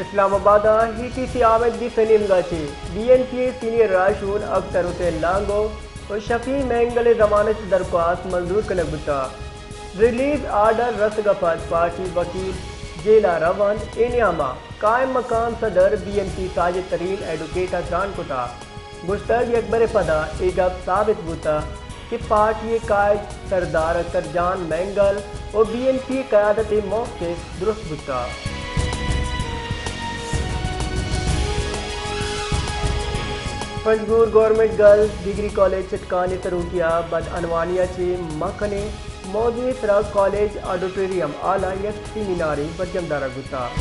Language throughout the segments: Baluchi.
اسلام آباد ءَ ای ٹی سی آمید بیس ءِ نیمگ ءَ چہ بی این پی ءِ سینئر راہشون اختر حسین لانگو ءُ شفیع مینگل ءِ ضمانت ءِ درخواست منظور کنگ بوتگ۔ ریلیز آرڈر رسگ ءَ پد پارٹی وکیل جیل ءَ رونت۔ اے نیام ءَ قائم مقام صدر بی این پی ساجد ترین ایڈووکیٹ ءَ تران کتگ۔ گوشتگ، یک برے پدا اے گپ ثابت بوتگ کہ پارٹی ءِ قائد سردار اختر جان مینگل ءُ بی این پی ءِ قیادت ءِ موقف درست بوتگ۔ Panjgur government girls degree college چٹکانی سروکی ءَ بدعنوانی ءَ چہ مکنیں موضوع ءِ سرا کالج آڈیٹوریم ہال ءَ یک سیمینارے برجم دارگ بوتگ۔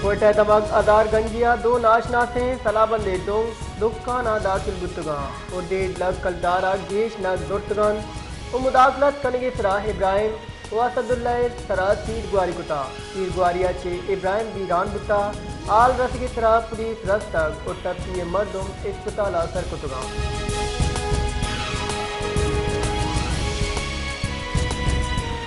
کوئٹہ ءِ دمگ ہزار گنجی ءَ دو ناشناسیں سلاہ بندیں ڈونگ دکان ءَ داخل بوتگ اَنت ءُ ڈیڑھ لکھ کلدار ءَ گیش نقد زرتگ اَنت ءُ مداخلت کنگ ءِ سرا ابراہیم ءُ اسداللہ ءِ سرا تیر گواری کتگ۔ تیر گواری ءَ چہ ابراہیم بیران بوتگ۔ ہال رسگ ءِ سرا پولیس رستگ ءُ ٹپی ءِ مردم اسپتال ءَ سر کتگ اَنت۔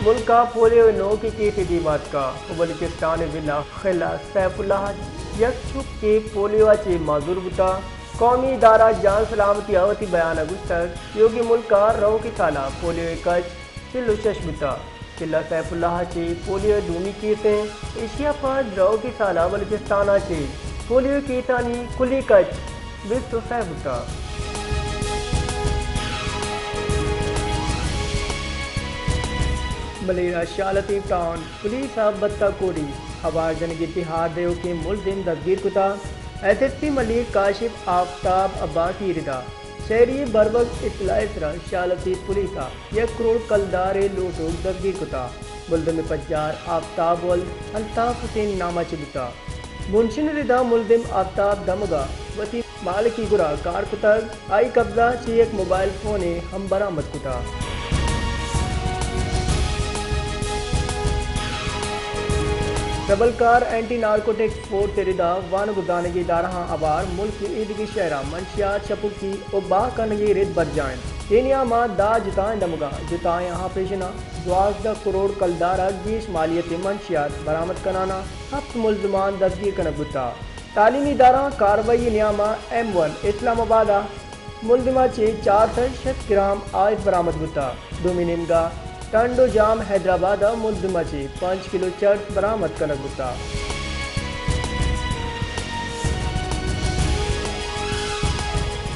ملک ءَ پولیو ءِ نوکیں کیسے دیم ءَ اتکگ ءُ بلوچستان ءِ ضلع قلعہ سیف اللہ ءَ یک چکے پولیو ءَ چہ معذور بوتگ۔ قومی ادارہ جان سلامتی ءَ وتی بیان ءَ گوشتگ، ایوکیں ملک ءَ روکیں سال ءَ پولیو ءِ کچ چل ءُ شش بوتگ۔ قلعہ سیف اللہ ءَ چہ پولیو ءِ دومی کیس اِنت۔ ایشی ءَ پد روکیں سال ءَ بلوچستان ءَ چہ پولیو ءِ کیسانی کلیں کچ بیست ءُ سئے بوتگ۔ بلے را شاہ لطیف ٹاؤن پولیس ءَ بتہ کوڑی، ہوار جنگ ءِ تہا دیوکیں ملزم دزگیر کتگ۔ ایس ایس پی ملیر کاشف آفتاب عباسی ءِ ردا شہری ءِ بروگ اطلاع ءِ سرا شاہ لطیف پولیس ءَ یک کروڑ کلدار ءِ لوٹوک دزگیر کتگ۔ ملزم ءِ پجار آفتاب ولد الطاف حسین نام ءَ چہ بوتگ۔ بنشین ءِ ردا ملزم آفتاب دمگ ءَ وتی مالک ءِ گورا کار کتگ۔ آئی ءِ قبضہ ءَ چہ یک موبائل فونے ہم برآمد کتگ۔ ربلکار اینٹی نارکوٹکس فورس ءِ ردا وانگ ءُ زانگی ادارہاں ہوار ملک ءِ ایدگہ شہراں منشیات شپکی ءُ بہا کنگ ءِ رد برجاہ اِنت۔ اے نیام ءَ دہ جتائیں دمگاں جتائیں آپریشناں دوازدہ کروڑ کلدار ءَ گیش مالیت ءِ منشیات برآمد کنان ءَ ہپت ملزمان دزگیر کنگ بوتگ۔ تعلیمی ادارہاں کاروائی ءِ نیام ءَ ایم ون اسلام آباد ءَ ملزم ءَ چہ چار سد شست گرام آئس برآمد بوتگ۔ دومی نیمگ ءَ ٹنڈ ءُ جام حیدرآباد ءَ ملزم ءَ چہ پنچ کلو چرس برآمد کنگ بوتگ۔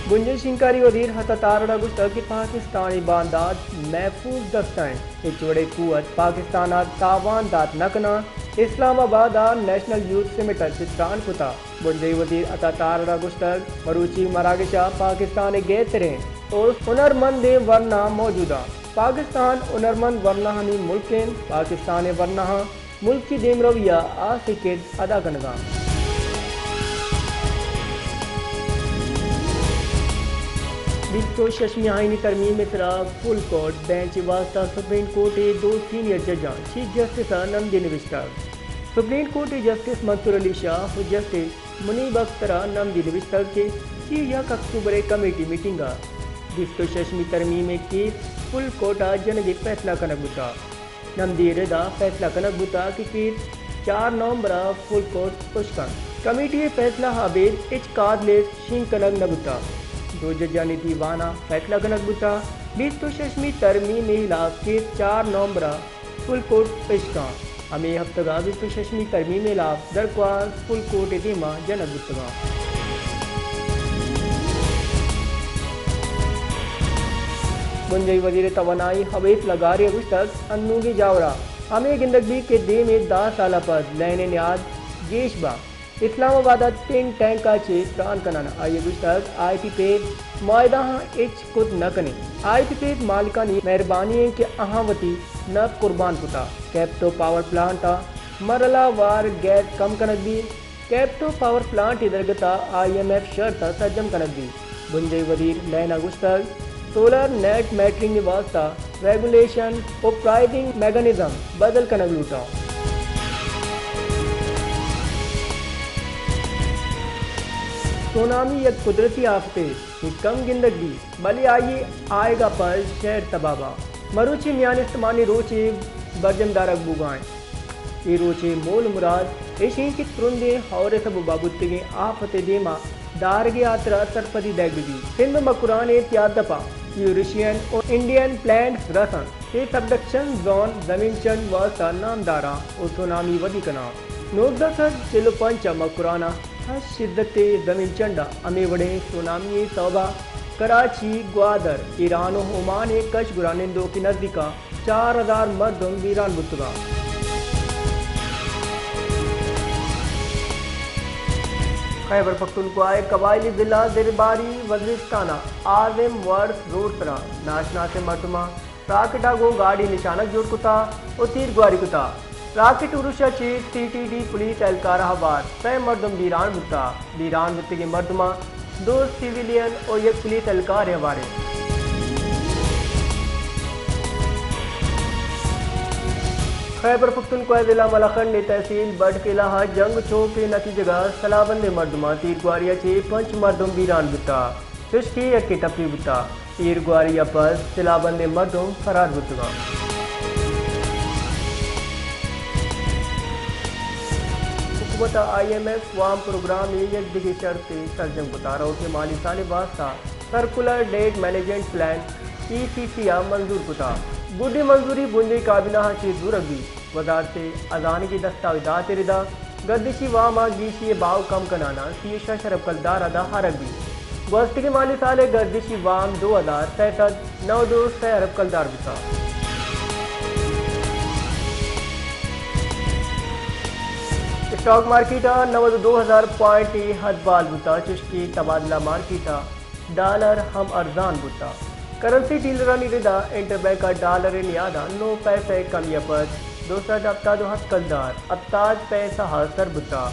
بنجاہی شنگکاری وزیر عطا تارڑ ءَ گوشتگ کہ پاکستان ءِ باندات محفوظ دست ءَ اِنت، ہچ وڑیں قوت پاکستان ءَ تاوان دات نہ کناں۔ اسلام آباد ءَ نیشنل یوتھ سمٹ ءَ چہ تران کتگ۔ بنجاہی وزیر عطا تارڑ ءَ گوشتگ، مروچی مراگش ءَ پاکستان ءِ گہتریں ءُ ہنرمندیں ورنا موجود اَنت۔ پاکستان ہنرمند ورناہانی ملک اِنت۔ پاکستان ءِ ورناہاں ملکی دیمروی ءَ ہاسیں کرد ادا کنگ ءَ اَنت۔ بیست ءُ ششمی آئینی ترمیم ءِ سرا فل کورٹ بینچ ءِ واستہ سپریم کورٹ ءِ دو سینئر ججاں چیف جسٹس ءَ نمدی نبشتگ۔ سپریم کورٹ ءِ جسٹس منصور علی شاہ ءُ جسٹس منیب اختر ءَ نمدی نبشتگ کہ سی ءُ یک اکتوبر ءِ کمیٹی میٹنگ ءَ بیست ءُ ششمی ترمیم ءِ کیس فل کورٹ ءَ جنگ ءِ فیصلہ کنگ بوتگ۔ نمدی ءِ رد ءَ فیصلہ کنگ بوتگ کہ کیس چار نومبر ءَ فل کورٹ اشکنت۔ کمیٹی ءِ فیصلہ ءَ ابید ہچ کاز لیس شنگ کنگ نہ بوتگ۔ دو ججانی دیوان ءَ فیصلہ کنگ بوتگ۔ بیست ءُ ششمی ترمیم ءِ ہلاپ کیس چار نومبر ءَ فل کورٹ ءَ اشکاں۔ ہمے ہفتگ ءَ بیست ءُ ششمی ترمیم ءِ ہلاپ درخواست فل کورٹ ءِ دیما جنگ بوتگاں۔ بنجاہی وزیر توانائی اویس لغاری ءَ گوشتگ، انوگیں جاور ءَ ہمے گندگ بیت کہ دیم ءَ دہ سال ءَ پد لین ءِ نیاد گیش بنت۔ اسلام آباد ءَ تن ٹینک ءَ چہ تران کنان۔ آئی ءَ گوشتگ، آئی پی پیک معاہدہ آں ہچ کت نہ کنیں۔ آئی پی پیک مالکانی مہربانی اِنت کہ آہاں وتی نپ قربان کتگ۔ کیپٹو پاور پلانٹ ءَ مرحلہ وار گیس کم کنگ بیت۔ کیپٹو پاور پلانٹ ءِ درگت ءَ آئی ایم ایف شرط ءَ سرجم کنگ بیت۔ بنجاہی وزیر لین ءَ گوشتگ، سولر نیٹ میٹرنگ ءِ واستہ ریگولیشن ءُ پرائسنگ میکانزم بدل کنگ لوٹاں۔ سونامی یک قدرتی آفتے، اے کم گندگ بیت، بلے آئی ءِ آیگ ءَ پد شہر تباہ باں۔ مروچی میان استمانی روچے برجم دارگ بوگا انت۔ اے روچ ء مول مراد ایش انت کہ ترندیں ہور ء سبب ء بوتگیں آفت ء دیما دارگ ء ہاترا سرپدی دئیگ بہ بیت۔ سندھ ء مکران ء تیادپ ء یوریشین و انڈین پلینٹس رس انت۔ اے سبڈکشن زون زمین چنڈ واستہ نامدار انت و سونامی ودی کناں۔ نوزدہ سد چل و پنچ ء مکران ء ہشت شدت ء زمین چنڈ ء ہمے وڑیں سونامی ء سوب ء کراچی، گوادر، ایران و اومان ء کش گرا نندوک ء نزیک ء چار ہزار مردم بیران بوتگاں۔ خیبر پختونخوا ء قبائلی ضلع درباری وزیرستان ء عازم ورس روڈ سرا ناشناسیں مردماں راکٹ ء گوں گاڑی نشانگ جوڑ کتا و تیر گواری کتا۔ راکٹ اروش ء چہ سی ٹی ڈی پولیس اہلکار ء ہوار سئے مردم بیران بوتا۔ بیران بوتگیں مردماں دو سویلین و یک پولیس اہلکارے ہوار انت۔ خیبر پختونخوا ء ضلع ملخنڈ ء تحصیل بڈکیلہ ء جنگ چوک ء نتیجگ ء سلاہ بندیں مردماں تیر گواری ء چہ پنچ مردم بیران بوتا، چشکہ یکے ٹپی بوتا۔ تیر گواری ء پد سلاہ بندیں مردم فرار بوتگاں۔ حکومت ء آئی ایم ایف وام پروگرام ء یک دگہ شرطے سرجم کتا، روکیں مالی سال ء واستہ سرکولر ڈیٹ مینجمنٹ پلان، ای سی سی، ء منظور کتا۔ گڈی منظوری بنجی کابینہ ء چہ زورگ بیت۔ وزارت ء ہزانگی دستاویزات ء ردا گردشی وام ء گیشی ء باہو کم کنان ء سی و شش ارب کلدار ء دہ آرگ بیت۔ گوستگیں مالی سال ء گردشی وام دو ہزار سئے سد نود و سئے ارب کلدار بوتگ۔ اسٹاک مارکیٹ ء نود و دو ہزار پوائنٹ ء ہد بال بوتگ، چشکہ تبادلہ مارکیٹ ء ڈالر ہم ارزان بوتگ۔ کرنسی ڈیلرانی ردا انٹر بینک ء ڈالر ء نیاد ء نو پیسہ ء کمی ء پد دو سد ہپتاد و ہپت کلدار ہپتاد پیسہ ء سر بوتگ۔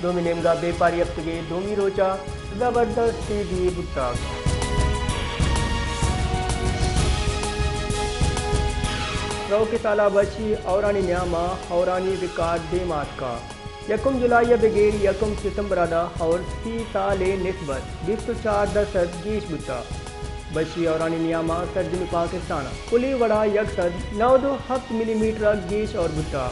دومی نیمگ ء بیپاری ہفتگ ء دومی روچ ء زبردست تیزی بوتگ۔ روکیں سال ء بشی ہورانی نیام ء ہورانی ریکارڈ دیم ء آتکگ۔ یکم جولائی ء بگر یکم ستمبر ء داں ہور سی سال ء نسبت بیست و چار درسد گیش بوتگ۔ بشی ہورانی نیام ء سرجمیں پاکستان ء کلی وڑ ء یک سد نود و ہپت ملی میٹر ء گیش ہور بوتگ۔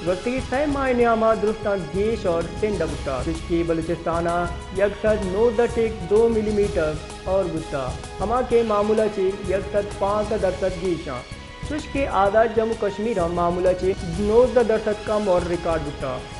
گوستگیں سئے ماہ ء نیام ء درستاں گیش ہور سندھ ء بوتگ، چشکہ بلوچستان ء یک سد نوزدہ ٹک دو ملی میٹر ہور بوتگ، ہما کہ معمول ء چہ یک سد پانزدہ درسد گیش انت۔ چوش کہ آزاد جموں کشمیر ء معمول ء چہ نوزدہ درسد کم ہور ریکارڈ بوتگ۔